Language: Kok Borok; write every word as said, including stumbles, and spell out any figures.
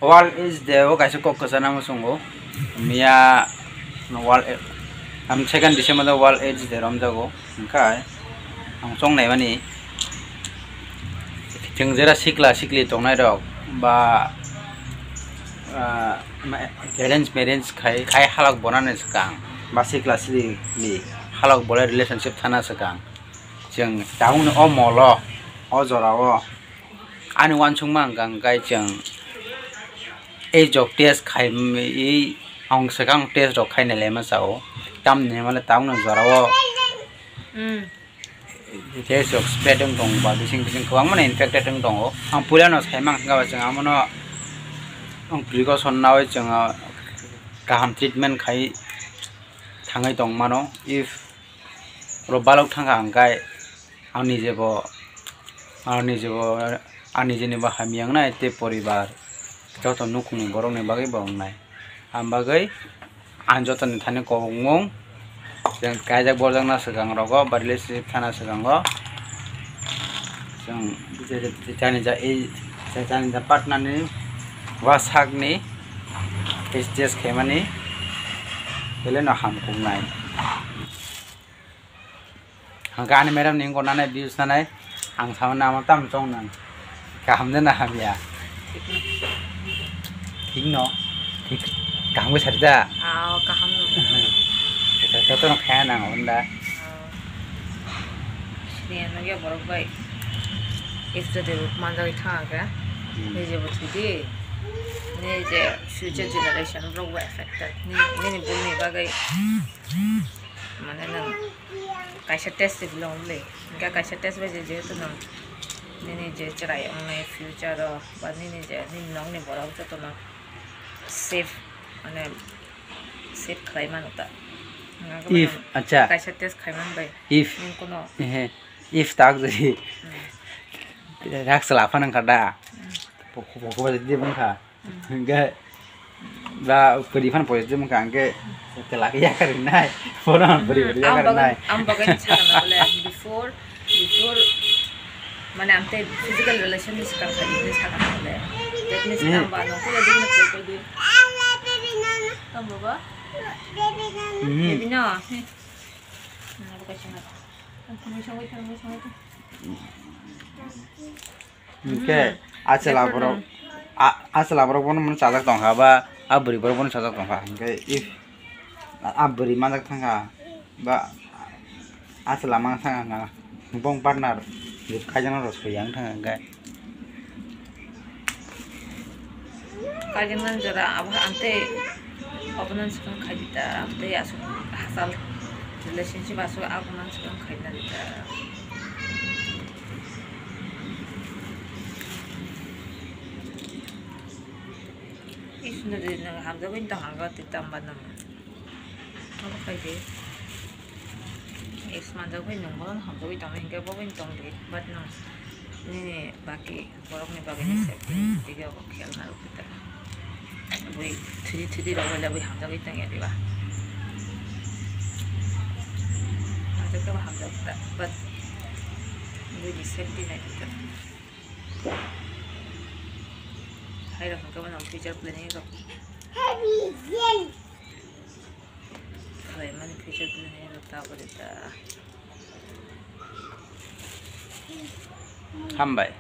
World AIDS Day o kaisa kok kwchana muchungo. Miya no World A-, am second December do World AIDS Day romjago. Hwnkhe ang chong naimani, chwng jera sikla sikli tongnai rok ba, ah, ma-, arrange marriage khai, khai halok bonani swkang ba sikla sikli halok bolai relationship thana swkang, chwng town o molo o jora o ani uansukma hwnkha hwnkhe chwng ei jok test khai, ei ang swkang test rok khai nailai ma chao. Tamni hwnmale tabukno jora o test rok spread wng tongo ba bising bising kwbangma infected wng tongo. Ang puila no sai mankha ba chwng amo no ang precaution naui chwng kaham treatment khai thangwi tong mano. If oro balok thangkha hwnkhe ang nijebo, ang nijebo, ang nijeni bo hamya wngnai tei poribar joto nukhungni borokni bagwi bo wngnai. Ang bagwi ang jotoni thani kobokmung chwng kaijak borjakna swkang rogo ba relationship thana swkango chwng je, je, je, jani ja, ei je, jani ja partner ni wasakni test test khaimani belai no hamkuknai. Hwnkhe ani madam ni wngkor nanai views nanai ang sama namo tam chong nang. Kaham de na hamya? Thik no? Thik kaham khe sari da? Ah, kaham no. Joto no khaya nang hwn da. Ah. Sini ano ya borok bai. Extra de manjagwi thang aga. Hmm. Nije bo thidi. Nije future generation borok bai affected. Ni, nini bumni bagwi. Mane nwng kaisa test se belong le, hingke kaisa test bai je jehetu nwng nini je chwrai wngnai future o ba nini je nini nokni borok jotono safe, mane safe khlai mano ta. Hingke if, nwng acha, kaisa test khai man bai if, nwng kono, ehe, if tak jodi, hmm, rak sela phan wngkha da, hmm, pokok pokok bai di wngkha. Hingke ba pwrwi phano poito wngkha, hingke tela khe yakar rinai, bono pwrwi pwrwi yakar rinai. Ang bagwi sakha na bole before, before mane ang tei physical relation ni swkang kha, ni sakha na bole. That means ang ba nokho ya dino koi koi di. Tamo ba? Baby no. Nang bo kaisa na. Ang thumui songwi thumui songwi. Hingke, hmm, a chwla borok, a, a chwla borok bono mano chajak tongkha ba a bwrwi borok bono chajak tongkha. Hingke if a, a bwrwi manjak thangkha ba a chwla manjak thangkha hwnka, bong partner kaijaknai rok soi yang thangkha hingke. Kaijaknai jora abo ang tei obono swkang khaidi ta, ang tei aswk hachal relationship aswk abono swkang khaina di ta. Isno de nang hamjagwi tong hangga twi tamba nang. Abo khai de. Ex manjak bai nung bono hamjagwi tong hingke bo bai tong di. But nang nini baki borokni bagwi ni safety ni dige obo khel narwk kita. Bui thudi thudi rok bai hamjagwi tong ya diba. Hamjak khe bo hamjak ta, but bui ni safety nai kita. Hai rok hwnkhe bono future planning rok. Khlai mani future planning rok ta bwrwi ta. Hambai.